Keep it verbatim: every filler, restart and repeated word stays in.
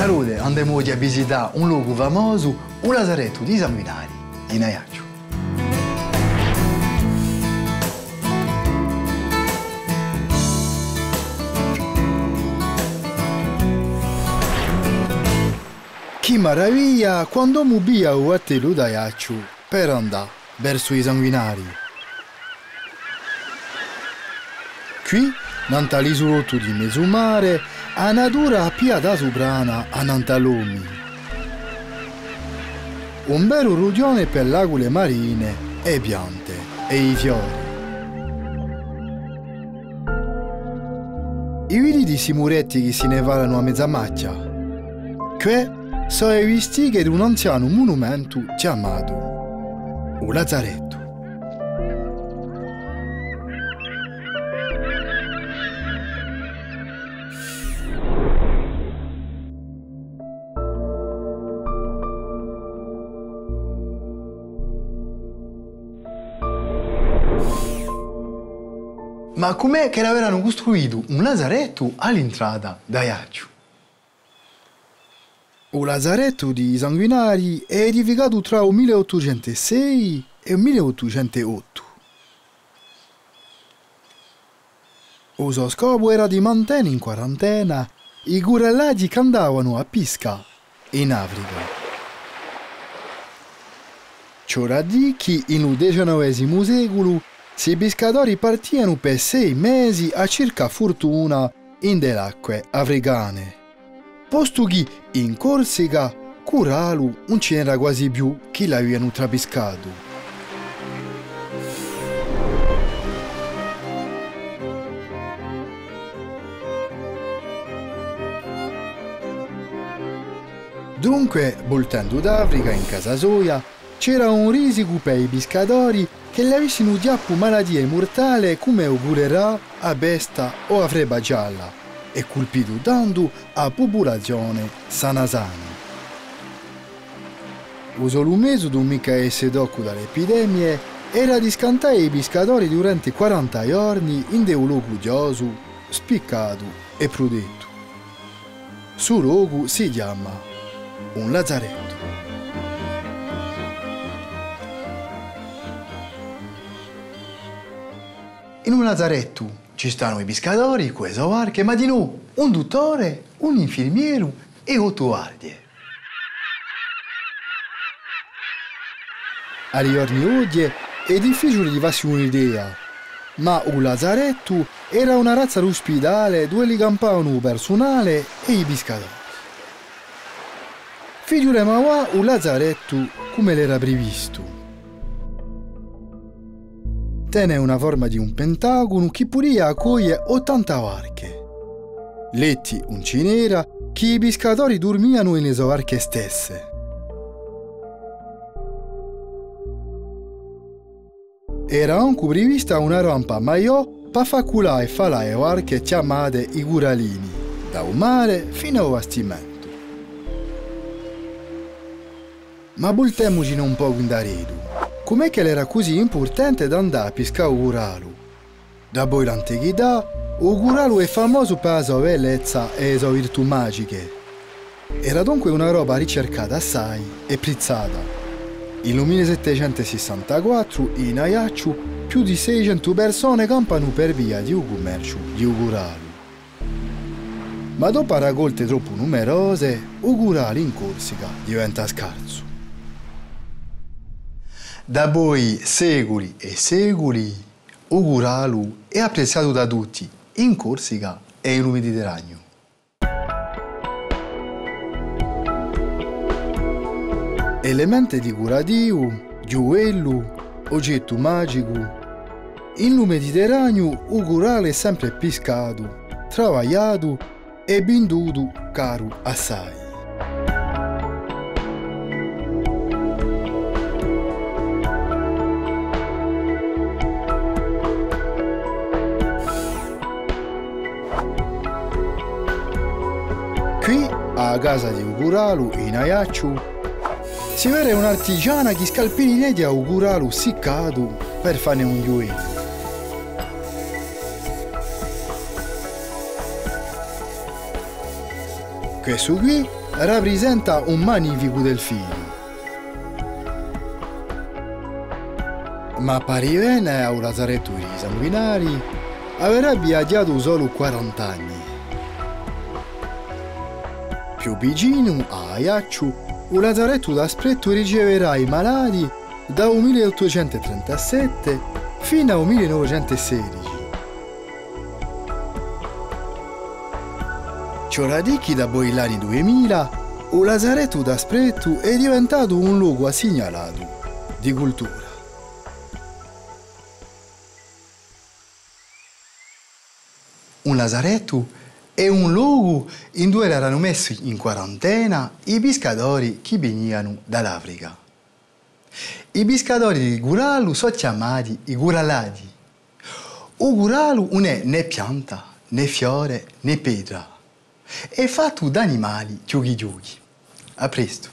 Allora, andemu oghje à visità un locu famosu, u lazarettu di i Sanguinari, in Aiacciu. Chì maraviglia quand'omu piglia u battellu d'Aiacciu per andà versu i Sanguinari. Quì, nant'à l'isulottu di mezu mare, a natura hà pigliatu a suprana annant'à l'omi. Un veru rughjone per l'acule marine, e piante, è i fiori. I viditi sti muretti chì si ne falanu à meza machja? Què sò e vistighe d'un anzianu munumentu chjamatu u Lazarettu. Ma cum'hè ch'elli averanu custruitu un lazarettu à l'intrata d'Aiacciu? U lazarettu di i Sanguinari hè edificatu trà u mille ottucentu è sei è u mille ottucentu è ottu. U so scopu era di mantene in quarantena i curallati ch'andavanu à piscà in Africa. Ci vole à dì chì in u diciannovesimu seculu sti piscadori partianu per sei mesi à circà furtuna ind'è l'acque africane, postu chì in Corsica curallu ùn ci n'era guasi più chì l'avianu trapiscatu. Dunque, vultendu d'Africa in casa soia, c'era un risicu per i piscadori ch'elli avissinu chjappu malatie murtale cum'è u culerà, a pesta o a frebba gialla, è culpitu tandu a pupulazione sana sana. U solu mezu d'ùn micca esse toccu da l'epidemie era di scantà i piscadori durante quaranta ghjorni ind'è u locu chjosu, spiccatu è prutettu. Su locu si chjama un lazarettu. In un lazarettu ci stanu i piscadori, cù e so barche, ma dinù un duttore, un infirmieru è ottu guardie. À i ghjorni d'oghje hè difficiule di fassi un'idea, ma u lazarettu era una razza d'uspidale duve li campavanu u persunale è i piscadori. Fighjulemu avà u lazarettu cum'ellu era privistu. Tene una forma di un pentagonu chì pudia accoglie ottanta barche. Letti ùn ci n'era, chì i piscadori durmianu in e so barche stesse. Era ancu privista una rampa maiò pà fà culà è falà e barche chjamate i curalini, da u mare finu à u bastimentu. Ma vultemucine un pocu indaretu. Cum'hè ch'ellu era cusì impurtante d'andà à piscà u curallu? Dapoi l'antichità, u curallu hè famosu pà a so bellezza è e so virtù magiche. Era dunque una roba ricercata assai è prizzata. In u mille settecentu sessantaquattru, in Aiacciu, più di seicentu persone campanu per via di u cummerciu di u curallu. Ma dopu à raccolte troppu numerose, u curallu in Corsica diventa scarsu. Dapoi seculi è seculi, u curallu hè apprezzatu da tutti, in Corsica è in u Mediterraniu. Elemente dicurativu, ghjuvellu, ogettu magicu, in u Mediterraniu u curallu hè sempre piscatu, travagliatu è vindutu caru assai. Quì, à a casa di u curallu, in Aiacciu, si vede un'artigiana chì scalpirineghja u curallu siccatu per fanne un ghjuvellu. Questu quì raprisenta un magnificu delfinu. Ma pari bè, u lazarettu di Sanguinari averebbe viaghjatu solu quarant'anni. Più vicinu à Aiacciu, u lazarettu d'Asprettu riceverà i malati da u mille ottucentu trentasette finu à u mille novecentu sedeci. Ci vole à dì chì dapoi l'anni duimila, u lazarettu d'Asprettu hè diventatu un locu assignalatu di cultura. Un lazarettu hè un locu induve eranu messi in quarantena i piscadori chì venianu da l'Africa. I piscadori di curallu sò chjamati i curallati. U curallu ùn hè nè pianta, nè fiore, nè petra. Hè fattu d'animali chjuchi chjuchi. À prestu.